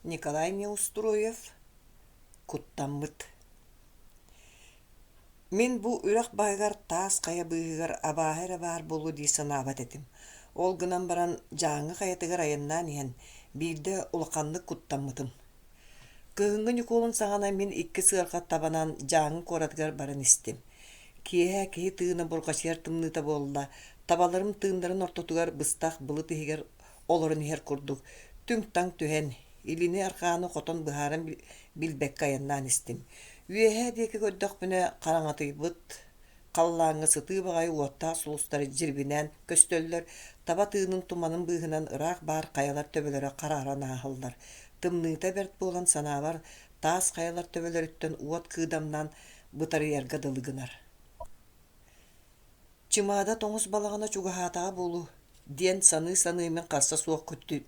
Николай Неустроев Куттаммыт Мин бу үрэх баһыгар таас хайа быыһыгар абааһы эрэ баар буолуо дии санаабат этим. Ол гынан баран Дьааҥы хайатыгар айаннаан иһэн биирдэ улаханнык куттаммытым. Кыһыҥҥы Ньукуолун саҕана мин икки сыарҕа табанан Дьааҥы куоратыгар баран истим. Киэһэ киһи тыына бурҕачыйар тымныыта буолла, табаларым тыыннарын ортотугар быстах былыт иһигэр олорон иһэр курдук түҥ-таҥ түһэн, илини-арҕааны хотон быһааран билбэккэ айаннаан истим. Үөһээ диэки көрдөхпүнэ, хараҥатыйбыт халлааҥҥа сытыы баҕайы уоттаах сулустар дьирбинээн көстөллөр, таба тыынын туманын быыһынан ыраах баар хайалар төбөлөрө харааран ааһаллар. Тымныыта бэрт буолан санаабар, таас хайалар төбөлөрүттэн уот кыыдамнаан бытарыйарга дылы гынар. Чымаада тоҥус балаҕана чугаһаатаҕа буолуо диэн саныы-саныы мин харса суох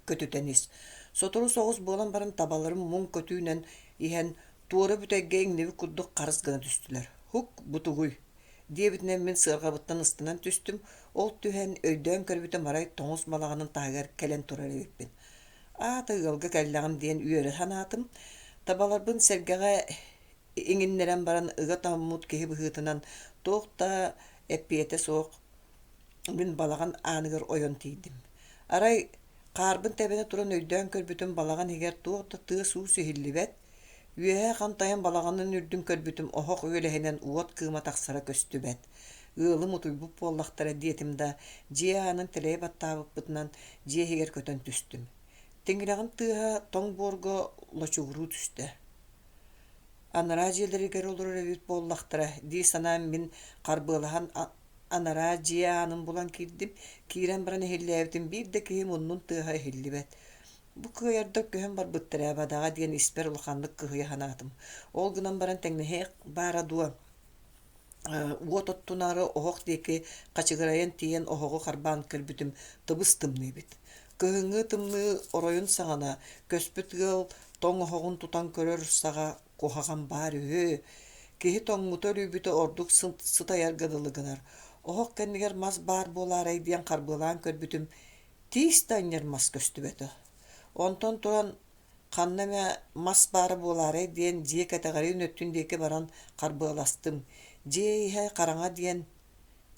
көтүтэн ис. Сотору соҕус буолан баран табаларым муҥ көтүүнэн иһэн туора бүтэйгэ иҥнибит курдук харыс гына түстүлэр. «Һук, бу тугуй?» диэбитинэн мин сыарҕабыттан ыстанан түстүм, ол түһэн өйдөөн көрбүтүм арай тоҥус балаҕанын таһыгар кэлэн турар эбиппин. Аата ыалга кэллэҕим диэн үөрэ санаатым. Табаларбын сэргэҕэ иҥиннэрэн баран ыга тоҥмут киһи быһыытынан туох да эппиэтэ суох мин балаҕан ааныгар ойон тиийдим. Арай хаарбын тэбэнэ туран өйдөөн көрбүтүм балаҕан иһигэр туох да тыас-уус иһиллибэт, үөһэ хантайан балаҕанын үрдүн көрбүтүм оһох үөлэһинэн уот кыыма тахсара көстүбэт. Ыалым утуйбут буоллахтара диэтим да, дьиэ аанын тэлэйэ баттаабыппытынан дьиэ иһигэр көтөн түстүм. Тиҥилэҕим тыаһа тоҥ буорга лочугуруу түстэ. Анараа дьиэлэригэр олорор эбит буоллахтара дии санаан мин харбыалаһан анараа дьиэ аанын булан киирдим. Киирэн баран иһиллээбитим биир да киһи муннун тыаһа иһиллибэт. Бу кыайардар көһөн барбыттар ээ бадаҕа диэн испэр улаханнык кыһыйа санаатым. Ол гынан баран тэҥнэһиэх баара дуо уот оттунаары оһох диэки хачыгырайан тиийэн оһоҕу харбаан көрбүтүм тыбыс-тымныы эбит. Кыһыҥҥы тымныы оройун саҕана көспүт ыал тоҥ оһоҕун тутан көрөр саҕа куһаҕан баар үһү. Киһи тоҥмута-өрүйбүтэ ордук сытайарга дылы гынар. Оһох кэннигэр мас баар буолаарай диэн харбыалаан көрбүтүм, тиис да анньар мас көстүбэтэ. Онтон туран Ханна эмэ мас баара буолаарай диэн дьиэ кэтэҕэриин өттүн диэки баран харбыаластым. Дьиэ иһэ хараҥа диэн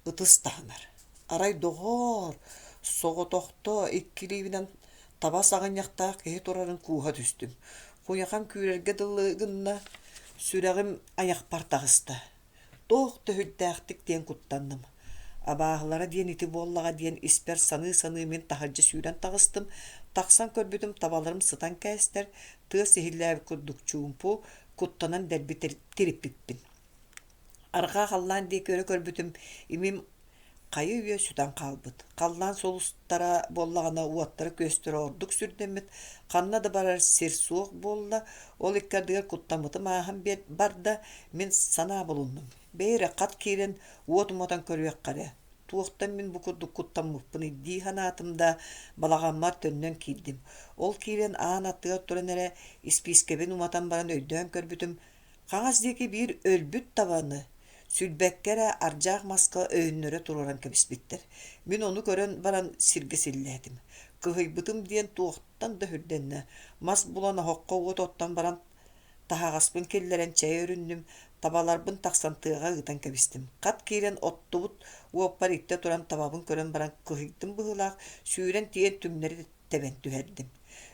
ытыс таһынар. Арай доҕоор, соҕотохто икки илиибинэн таба саҕынньахтаах киһи турарын кууһа түстүм. Куйахам күүрэргэ дылы гынна, сүрэҕим айахпар таҕыста. Туох да сүрдээхтик диэн куттанным. Абааһылара диэн ити буоллаҕа диэн испэр саныы-саныы мин таһырдьа сүүрэн таҕыстым. Тахсан көрбүтүм табаларым сытан кээстэр, тыас иһиллээбит курдук чуумпу, куттанан дэлби тириппиппин. Арҕаа халлаан диэки өрө көрбүтүм, имим хайы-үйэ сүтэн хаалбыт. Халлаан сулустара буоллаҕына уоттара-күөстэрэ ордук сүрдэммит, ханна да барар сир суох буолла, ол икки ардыгар куттаммытым ааһан барда, мин санаа булуннум. Бэйи эрэ хат киирэн уот уматан көрүөххэ эрэ, туохтан мин бу курдук куттаммыппыный дии санаатым да, балаҕаммар төннөн киирдим. Ол киирэн аан аттыгар туран эрэ испиискэбин уматан баран өйдөөн көрбүтүм, Хаҥас диэки биир өлбүт табаны сүлбэккэ эрэ ардьаах маска өйөннөрө туруоран кэбиспиттэр. Мин ону көрөн баран сиргэ силлээтим. Кыһыйбытым диэн туохтан да сүрдэннэ. Мас булан оһоххо уот оттон баран таһаҕаспын киллэрэн чэй өрүннүм, табаларбын тахсан тыаҕа ыытан кэбистим. Хат киирэн оттубут уоппар иттэ туран табабын көрөн баран кыһыйдым быһыылаах, сүүрэн тиийэн түҥнэри тэбэн түһэрдим.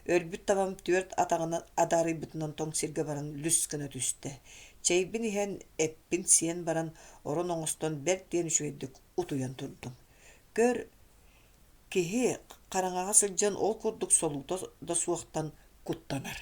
Өлбүт табам түөрт атаҕынан адаарыйбытынан тоҥ сиргэ баран лүс гына түстэ. Чэйбин иһэн, эппин сиэн баран, орон оҥостон бэрт диэн үчүгэйдик утуйан турдум. Көр, киһи хараҥаҕа сылдьан ол курдук солуута да суохтан куттанар.